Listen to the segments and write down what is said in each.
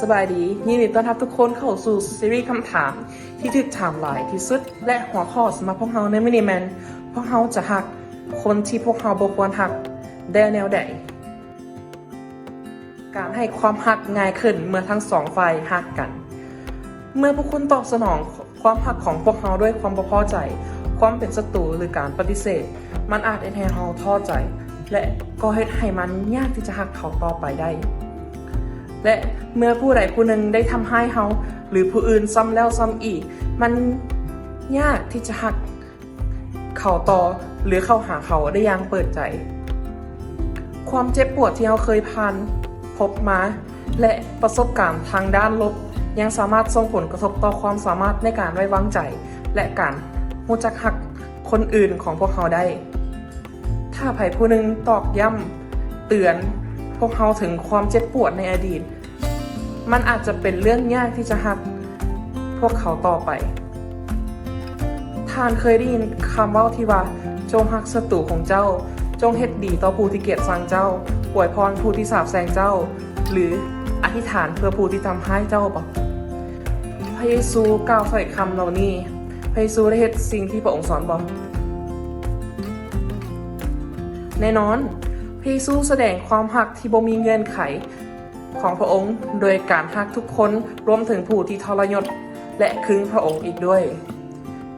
ສະບາຍດີ, ຍິນດີຕ້ອນຮັບທຸກຄົນເຂົ້າສູ່ຊີຣີຄຳຖາມທີ່ຖືກຖາມຫຼາຍທີ່ສຸດ ແລະ ຫົວຂໍ້ສຳລັບພວກເຮົາໃນມື້ນີ້ແມ່ນ ພວກເຮົາຈະຮັກຄົນທີ່ພວກເຮົາບໍ່ຄວນຮັກໄດ້ແນວໃດ? ການໃຫ້ຄວາມຮັກງ່າຍຂຶ້ນເມື່ອທັງສອງຝ່າຍຮັກກັນ. ເມື່ອຜູ້ຄົນຕອບສະໜອງຄວາມຮັກຂອງພວກເຮົາດ້ວຍຄວາມບໍ່ພໍໃຈ, ຄວາມເປັນສັດຕູ ຫຼື ການປະຕິເສດ, ມັນອາດເຮັດໃຫ້ເຮົາທໍ້ໃຈ ແລະ ກໍເຮັດໃຫ້ມັນຍາກທີ່ຈະຮັກເຂົາຕໍ່ໄປໄດ້. ແລະ ເມື່ອຜູ້ໃດຜູ້ໜຶ່ງໄດ້ທຳຮ້າຍເຮົາ ຫຼື ຜູ້ອື່ນຊ້ຳແລ້ວຊ້ຳອີກ, ມັນຍາກທີ່ຈະຮັກ ເຂົາຕໍ່ ຫຼື ເຂົ້າຫາເຂົາໄດ້ຢ່າງເປີດໃຈ. ຄວາມເຈັບປວດທີ່ເຮົາເຄີຍຜ່ານພົບມາ ແລະ ປະສົບການທາງດ້ານລົບ ຍັງສາມາດສົ່ງຜົນກະທົບຕໍ່ຄວາມສາມາດໃນການໄວ້ວາງໃຈ ແລະ ການຮູ້ຈັກຮັກຄົນອື່ນຂອງພວກເຮົາໄດ້. ຖ້າໃຜຜູ້ໜຶ່ງຕອກຢ້ຳເຕືອນພວກເຮົາເຖິງຄວາມເຈັບປວດໃນອະດີດ, ມັນອາດຈະເປັນເລື່ອງຍາກທີ່ຈະຮັກພວກເຂົາຕໍ່ໄປ. ທ່ານເຄີຍໄດ້ຍິນຄຳເວົ້າທີ່ວ່າ, ຈົ່ງຮັກສັດຕູຂອງເຈົ້າ, ຈົ່ງເຮັດດີຕໍ່ຜູ້ທີ່ກຽດຊັງເຈົ້າ, ອວຍພອນຜູ້ທີ່ສາບແຊ່ງເຈົ້າ ຫຼື ອະທິຖານເພື່ອຜູ້ທີ່ທຳຮ້າຍເຈົ້າບໍ? ພະເຢຊູກ່າວຖ້ອຍຄຳເຫຼົ່ານີ້, ພະເຢຊູໄດ້ເຮັດສິ່ງທີ່ພະອົງສອນບໍ? ແນ່ນອນ, ພະເຢຊູສະແດງຄວາມຮັກທີ່ບໍ່ມີເງື່ອນໄຂ ຂອງພະອົງໂດຍການຮັກທຸກຄົນ, ລວມເຖິງຜູ້ທີ່ທໍລະຍົດ ແລະ ຄຶງພະອົງອີກດ້ວຍ.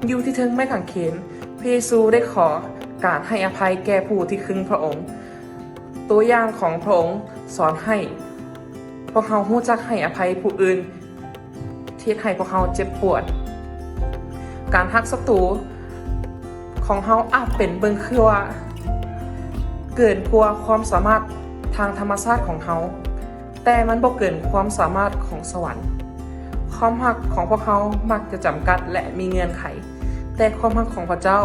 ຢູ່ທີ່ເທິງໄມ້ກາງເຂນ, ພະເຢຊູໄດ້ຂໍການໃຫ້ອະໄພແກ່ຜູ້ທີ່ຄຶງພະອົງ. ຕົວຢ່າງຂອງພະອົງສອນໃຫ້ພວກເຮົາຮູ້ຈັກໃຫ້ອະໄພຜູ້ອື່ນ ທີ່ເຮັດໃຫ້ພວກເຮົາເຈັບປວດ. ການຮັກສັດຕູຂອງເຮົາອາດເປັນເບິ່ງຄືວ່າເກີນກວ່າຄວາມສາມາດທາງທຳມະຊາດຂອງເຮົາ, ແຕ່ມັນບໍ່ເກີນຄວາມສາມາດຂອງສະຫວັນ. ຄວາມຮັກຂອງພວກເຮົາມັກຈະຈຳກັດ ແລະ ມີເງື່ອນໄຂ, ແຕ່ຄວາມຮັກຂອງພະເຈົ້າ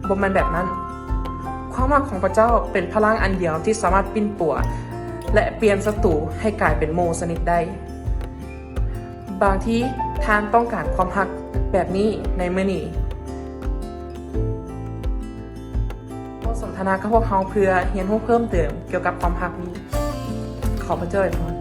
ບໍ່ແມ່ນແບບນັ້ນ. ຄວາມຮັກຂອງພະເຈົ້າເປັນພະລັງອັນດຽວທີ່ສາມາດປິ່ນປົວ ແລະ ປ່ຽນສັດຕູໃຫ້ກາຍເປັນໝູ່ສະໜິດໄດ້. ບາງທີທ່ານຕ້ອງການຄວາມຮັກແບບນີ້ໃນມື້ນີ້. ບົດສົນທະນາກັບພວກເຮົາເພື່ອຮຽນຮູ້ເພີ່ມເຕີມກ່ຽວກັບຄວາມຮັກນີ້. ຂໍພະເຈົ້າອວຍພອນ.